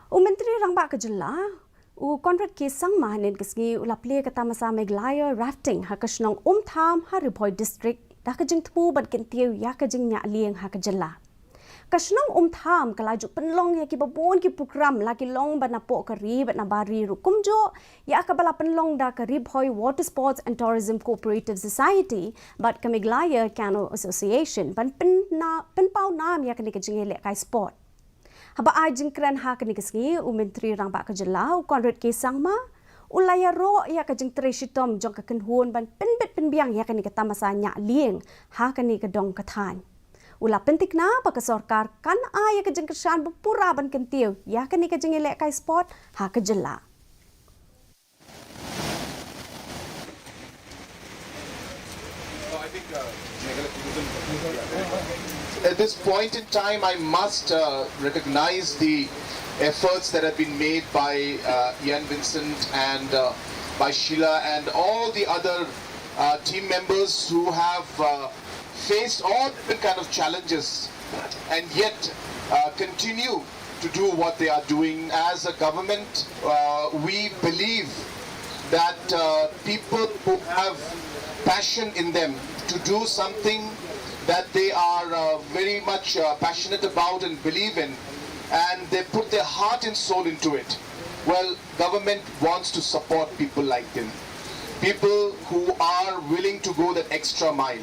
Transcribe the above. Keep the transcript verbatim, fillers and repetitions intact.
U Myntri Rangbah ka Jylla, u Conrad K Sangma, hynnin ka sngi u la plie ka tamasa Meghalaya Rafting ha ka shnong Umtham ha Ri Bhoi District, da ka jingthmu ban kyntiew ïa ka jingñiah lieng ha ka jylla. Ka shnong Umtham ka la ju pynlong ïa ki babun ki program, la ki long ba napoh ka ri bad nabar ri ruh kumjuh, ïa kaba la pynlong da ka Ri Bhoi Water Sports and Tourism Cooperative Society bad ka Meghalaya Canoe Association ban pynna-, pynpaw nam ïa kane ka jingïalehkai sport. Haba ai jingkren ha kane ka sngi, u Myntri Rangbah ka Jylla, u Conrad K Sangma, u la ïaroh ïa ka jingtrei shitom jong ka kynhun ban pynbit pynbiang ïa kane ka tamasa ñiah lieng ha kane ka dong ka thaiñ. U la pynthikna ba ka sorkar kan ai ïa ka jingkyrshan ba pura ban kyntiew ïa kane ka jingïalehkai sport ha ka jylla. At this point in time, I must uh, recognize the efforts that have been made by uh, Ian Vincent and uh, by Sheila and all the other uh, team members who have uh, faced all different kind of challenges and yet uh, continue to do what they are doing. As a government, uh, we believe that uh, people who have passion in them to do something that they are uh, very much uh, passionate about and believe in, and they put their heart and soul into it, well, government wants to support people like them. People who are willing to go that extra mile.